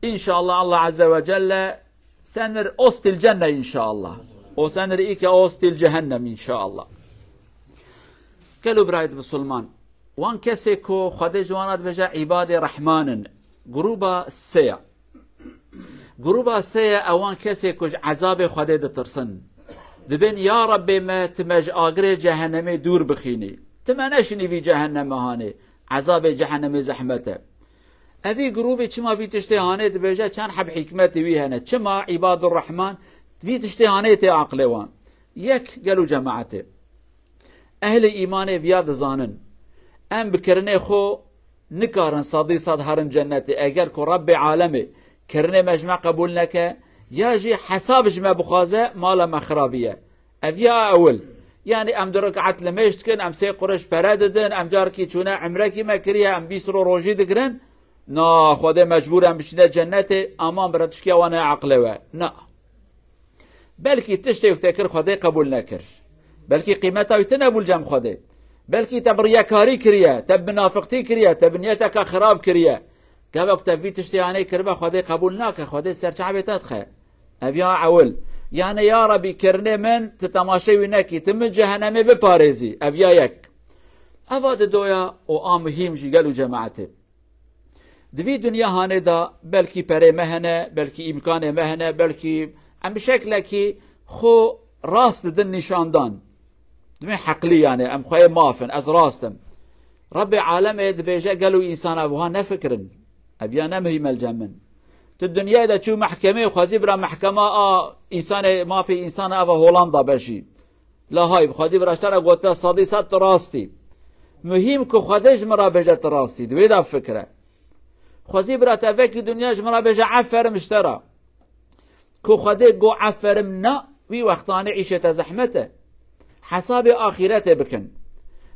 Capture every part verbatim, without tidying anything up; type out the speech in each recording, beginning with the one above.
İnşallah Allah Azze ve Celle senir ostil cenne inşallah. O senir ike ostil cehennem inşallah. Gelo birayet Müslüman. Wan kesê ku Xwedê ji wan re dibêje îbadê Rehman in. Gruba seya. Gruba seya ewan kesê ku ji ezabê Xwedê ditirsin. Dibên ya Rabbê me, tu me ji agirê cehennemê dûr bixînî. Tu me neşinî vî cehenneme hanê. Ezabê cehennemê zehmet e. Evî grûbê çima vî tiştê hanê dibêje, çend heb hikmetê wî hene. Çima Îbadur Rehman vî tiştê hanê tê aqilê wan? Yek, gelo cemaetê. Ehlê îmanê viya dizanin. Em bi kirinê xwe nikarin sedî sed herin cennetê. Eger ku Rebbê alemê kirinê me ji me qebûl neke, ya jî hesab ji me bixwaze, mala me xirabî ye. Ev ya ewil. Yani em du rekat limêj dikin, em sê qureş pere didin, em carekî çûne emrekî me kiriye, em bîst ro rojî digirin. Na, Xwedê mecbûr em biçine cennetê, aman bira tişkiya wan e aqilê we. Na. Belkî tiştê ku te kir Xwedê qebûl nekir. Belkî qîmeta wî tune bû li cem Xwedê. Belkî te bi riyekarî kiriye, te bi minafiqtî kiriye, te bi niyeteke xirab kiriye. Gava ku te vî tiştê anê kiribe Xwedê qebûl nake, Xwedê ser çavê te dixe. Ev ya ewil. Yani ya Rebî kirinê min, tu temaşê wî nekî, tu min cehenemê biparêzî. Ev ya yek. Eva didoya û a muhîm jî gelo cemaetê. Di vî dinya hanê de belkî perê me hene, belkî îmkanê me hene, belkî em bi şeklekî xwe rast didin nîşandan. Dibê heqlî yani, em xweyê maf in, ez rast im. Rebbê alemê dibêje gelo însan ev wiha nefikirin. Ev ya ne muhîm e li cem min. Tu dinyayê de çû mehkemê û xwezî bira mehkema a însanê mafê însan eva Holanda beşî. La hay, bi xwedî bira ji te re gotibe sedî sed tu rastî. Muhîm ku Xwedê ji min re bêje tu rastî. Di wê de fikire. Xwezî bira te vekî dinya ji min re bêje eferim ji te re. Ku Xwedê go eferim na, wî wextanê îşê te zehmet e. Hesabê axîretê bikin.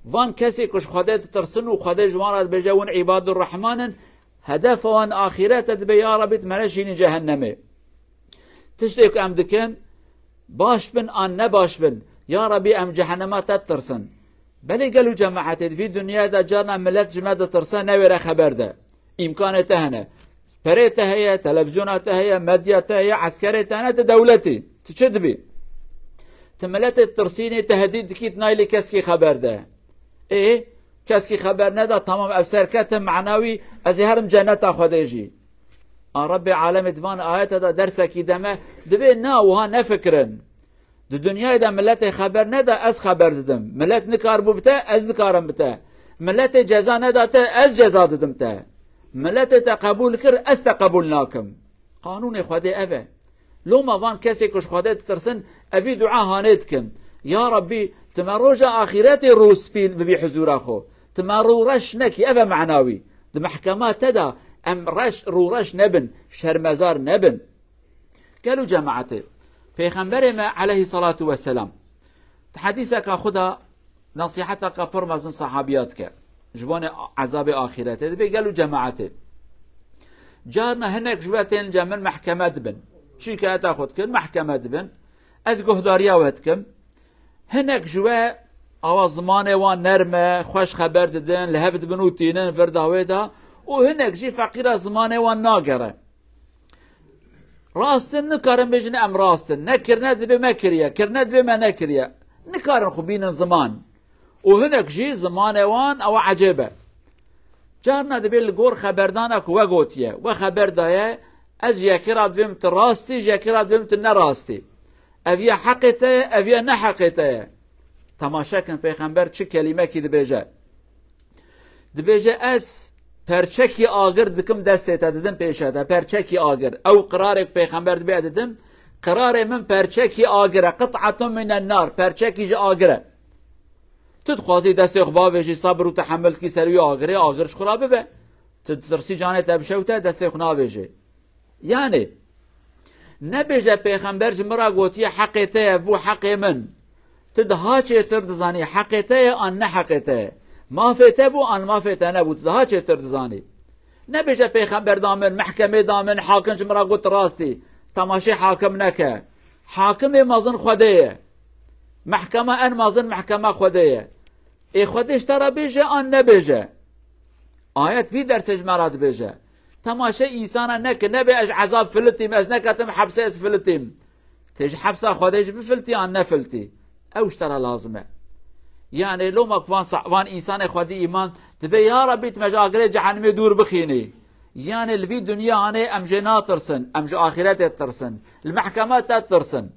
Van kesê ku ji Xwedê ditirsin û Xwedê ji wan re dibêje hûn îbadur Rehman in, hedefa wan axîret e, dibê ya Rebî tu me neşînî cehennemê. Tiştê ku em dikin, baş bin an ne baş bin, ya Rebî em cehennema te ditirsin. Belê gelo cemaetê di vî dinyayê de carna milet ji me ditirse newêre xeber de. Îmkanê te hene. Perê te heye, televîzyona te heye, medya te heye, eskerê te hene, tu dewletî. Tu çi dibî? Tu miletê tirsînî, tehdîd dikî, tu nayê lê keskî xeber de. Ê, keskî xeber neda, tamam ev serket e, mena wî, ez ê herim cenneta Xwedê jî. A Rebbê alemê di van ayete de dersekî deme, dibê na wiha nefikirin. Di dinyayê de miletê xeber neda, ez xeber didim. Milet nikaribû bi te, ez dikarim bi te. Miletê ceza neda te, ez ceza didim te. Miletê te qebûl kir, ez te qebûl nakim. Qanûnê Xwedê ev e. Loma van kesê ku ji Xwedê ditirsin, evî dua hanê dikin. Ya Rebbî, tu me roja axîretê rûspî bibî huzûra xwe. Tu me rûreş nekî, ev e mena wî. Di mehkema te de em reş, rûreş nebin, şermezar nebin. Gelo cemaetê, Pêxemberê me aleyhî salatu weselam, di hedîseka xwe de nesîheteke pir mezin sehabiya dike. Ji bo ne ezabê axîretê dibê gelo cemaetê. Carna hinek ji we tên li cem min mehkeme dibin. Çîkayeta xwe dikin, mehkeme dibin. Ez guhdariya we dikim. Hinek ji we awa zimanê wan nerm e, xweş xeber didin, li hev dibin û tînin vir dawê de û hinek jî feqîra zimanê wan nagere. Rast in, nikarin bêjin em rast in. Nekirine dibê me kiriye, kirine dibê me nekiriye. Nikarin xwe bînin ziman. Û hinek jî zimanê wan ew ecêb e. Carna dibê li gor xeberdana ku we gotiye, we xeber daye, ez ji yekê re dibêm tu rastî, ji yekê re dibêm tu ne rastî. Ev ya heqê te ye, ev ya ne heqê te ye. Temaşe kin Pêxember çi kelîmekî dibêje. Dibêje, ez perçekî agir dikim destê te, didim pêşe te, perçekî agir. Ew qirarê ku Pêxember dibê didim, qirarê min perçekî agir e, qit'etun minen nar, perçekî ji agir e. Tu dixwazî destê xwe bavêjî, sebir û tehemil dikî ser wî agirê, agir ji xwe re bibe. Tu ditirsî canê te bişewite, destê xwe navêjê. Yani, nebêje Pêxember ji min re gotiye, heqê te ye, bû heqê min. Tu daha çêtir dizanî, heqê te ye an ne heqê te ye. Mafê te bû an mafê te nebû, tu daha çêtir dizanî. Nebêje Pêxember da min, mehkemê da min, hakim ji min re got rastî. Temaşê hakim neke. Hakimê mezin Xwedê ye. Mehkema en mezin mehkema Xwedê ye. Ê Xwedê ji te re bêje an nebêje. Ayet vî dersê ji me re dibêje. Temaşe însana neke, nebe ez ezab filitîm, ez neketim hepse ez filitîm. Tê ji hepsa Xwedê jî bifiltî an nefiltî. Ew ji te re lazim e. Yanê loma ku van sa-, van însanê xwedî îman dibe, ya Rebî, tu me ji agirê cehenimê dûr bixînî. Yanê li vî dinya hanê em jê natirsin, em ji axîretê tirsin. Li mehkema te tirsin.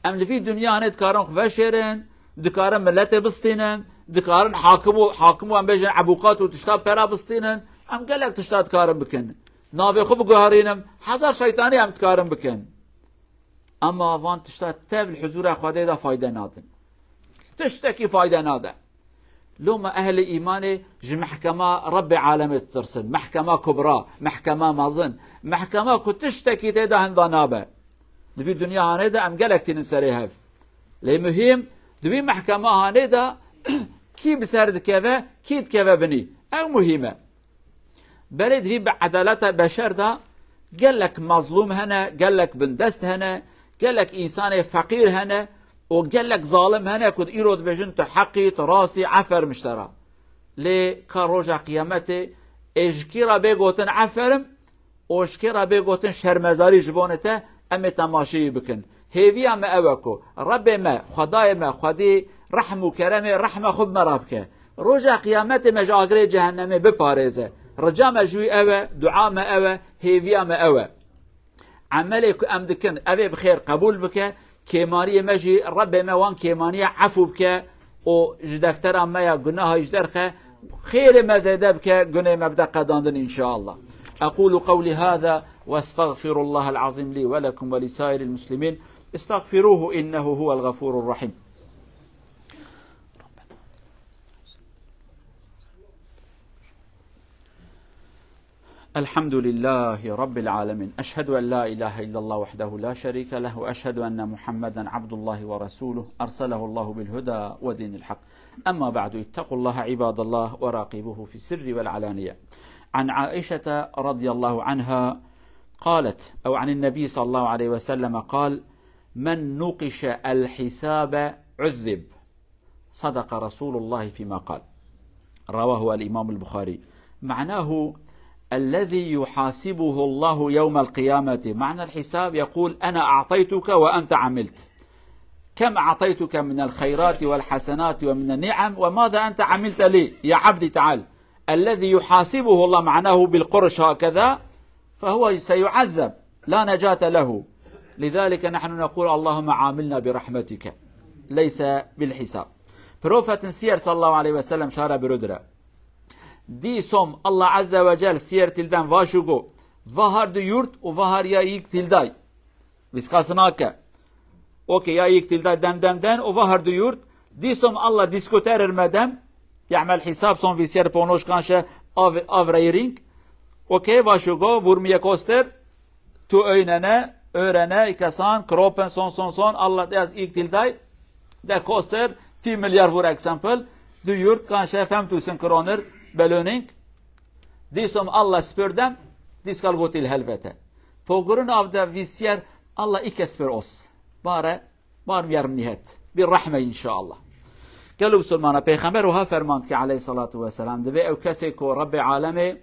Em li vî dinya hanê dikarin xwe veşêrin, dikarin miletê bistînin, dikarin hakim û, hakim û em bêjin ebûqat û tişta pera bistînin. Em gelek tişta dikarin bikin. Navê xwe biguherînim, hezar şeytanî em dikarin bikin. Ema van tişta tev li huzûra Xwedê de fayde nadin. Tiştekî fayde nade. Loma ehlê îmanê ji mehkema Rebbê alemê ditirsin. Mehkema kubra, mehkema mezin, mehkema ku tiştekî tê de hinda nabe. Di vî dinya hanê de em gelek tînin serê hev. Lê muhîm, di vî mehkema hanê de kî bi ser dikeve, kî dikeve binî. Ew muhîm e. Belê di vî be-, edaleta beşer de gelek mazlûm hene, gelek bindest hene, gelek însanê feqîr hene û gelek zalim hene ku îro dibêjin tu heqî, tu rastî, eferim ji te re. Lê ka roja qiyametê ê ji kî re bê gotin eferim û ji kê re bê gotin şermezarî ji bonê te, em ê temaşeyî bikin. Hêviya me ew e ku Rebbê me, Xwedayê me, Xwedî rehm û keremê rehma xwe bi me re bike. Roja qiyametê me ji agirê cehennemê biparêze. Rica me ji wî ew e, dua me ew e, hêviya me ew e. Emelê ku em dikin, ev ê bi xêr qebûl bike, kêmariyê me jî Rebbê me wan kêmaniya efû bike û ji deftera me ya gunaha ji derxe, xêrê me zêde bike, gunê me bide qedandin, inşallah. أقول قولي هذا وأستغفر الله العظيم لي ولكم ولسائر المسلمين. استغفروه إنه هو الغفور الرحيم. الحمد لله رب العالمين. أشهد أن لا إله إلا الله وحده لا شريك له، وأشهد أن محمدا عبد الله ورسوله، أرسله الله بالهدى ودين الحق. أما بعد، اتقوا الله عباد الله، وراقبوه في السر والعلانية. عن عائشة رضي الله عنها قالت، أو عن النبي صلى الله عليه وسلم قال: من نوقش الحساب عذب. صدق رسول الله فيما قال. رواه الإمام البخاري. معناه: الذي يحاسبه الله يوم القيامة. معنى الحساب يقول: أنا أعطيتك وأنت عملت. كم أعطيتك من الخيرات والحسنات ومن النعم، وماذا أنت عملت لي؟ يا عبدي تعال. الذي يحاسبه الله، معناه بالقرش هكذا، فهو سيعذب. لا نجاة له. لذلك نحن نقول: اللهم عاملنا برحمتك، ليس بالحساب. Profetin siyer sallallahu aleyhi ve sellem şara birudra. Dî som Allah Azze ve Cel siyer tilden vaşu go: va har du yurt û va har ya yik tilday. Viskasına ke. Okey, ya yik tilday den den den û va har du yurt. Dî som Allah diskuterir medem. Ya'mel hisab son visiyer ponoş kanşe av, av reiring. Okey, vaşu go, vurmiye koster. Tu öynene, öğrene, ikesan, kropen, son, son, son, Allah de az ilk tilday, de koster, ti milyar vur example, du yurt, kanşe femtusen kroner, belöning, disom Allah spördem, diskal gotil helvete. Pogurun av de visiyer, Allah ikes per os. Bare, bar miyer nihet. Bir rahme inşallah. Gelo Müslümana, Peygamber oha fermand ki aleyhissalatu vesselam, dibe ev kesê ko Rabbi alemi,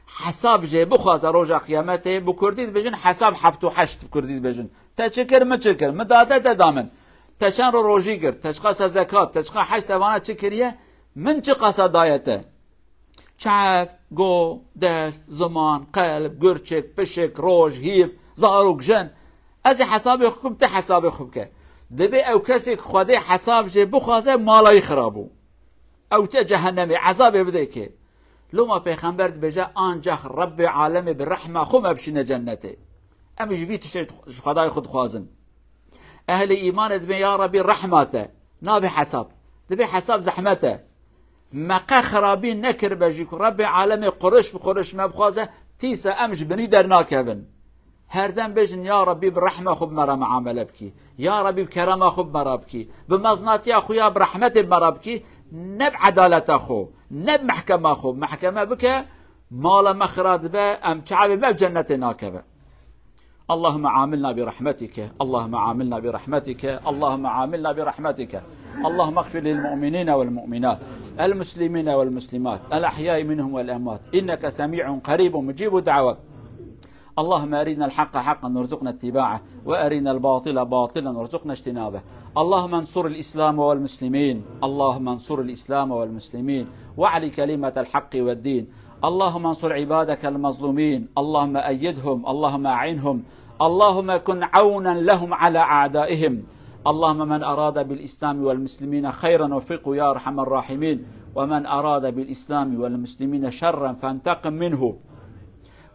Hesab jê bixwaze roja qiyametê, bi kurdî dibêjin hesab heft û heşt bi kurdî dibêjin. Te çi kir, min çi kir, min date te da min. Te çend ro rojî girt, te çiqasa zekat, te çiqa heş te vana çi kiriye, min çiqasa daye te. Çav, go, dest, ziman, qelb, gurçik, pişik, roj, hîv, zarok, jin. Ez ê hesabê xwe bikim, te hesabê xwe bike. Dibê ew kesê ki Xwedê hesab jê bixwaze, mala wî xirab bû. Ew te cehennemê, ezabê bidê kê. Loma Pêxember dibêje, ancax Rebbê alemê bi rehma xwe me bişîne cennetê. Em ji vî tiştê ji Xwedayê xwe dixwazin. Ehlê îmanê dibê, ya Rebbî rehma te, nabe hesab. Dibê hesab zehmet e. Me qe xirabî nekiribe jî ku Rebbê alemê quruş bi quruş me bixwaze, tîsa em ji binî dernakevin. Herdem bêjin, ya Rebbî, bi rehma xwe bi me re muamele bikî. Ya Rebbî, bi kerema xwe bi me re bikî. Bi meznatiya xwe ya bi rehmetê bi me re bikî. Ne bi edaleta xwe, ne bi mehkema xwe. Mehkeme bike, mala me xira dibe, em çavê me bi cennetê nakeve. اللهم عاملنا برحمتك، اللهم عاملنا برحمتك، اللهم عاملنا برحمتك. اللهم اغفر للمؤمنين والمؤمنات. المسلمين والمسلمات الأحياء منهم والأموات، إنك سميع قريب مجيب الدعوات. اللهم أرنا الحق حقا وارزقنا اتباعه، وأرنا الباطل باطلا وارزقنا اجتنابه. اللهم انصر الإسلام والمسلمين، اللهم انصر الإسلام والمسلمين، وأعل كلمة الحق والدين. اللهم انصر عبادك المظلومين، اللهم أيدهم، اللهم أعنهم، اللهم كن عونا لهم على أعدائهم. اللهم من أراد بالإسلام والمسلمين خيرا وفقه يا أرحم الراحمين، ومن أراد بالإسلام والمسلمين شرا فانتقم منه،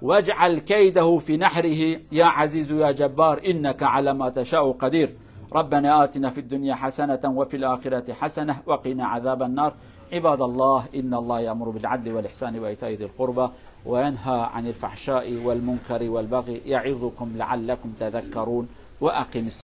واجعل كيده في نحره يا عزيز يا جبار، إنك على ما تشاء قدير. ربنا آتنا في الدنيا حسنة وفي الآخرة حسنة وقنا عذاب النار. عباد الله، إن الله يأمر بالعدل والإحسان وإيتاء ذي القربى وينهى عن الفحشاء والمنكر والبغي يعظكم لعلكم تذكرون. وأقم الصلاة.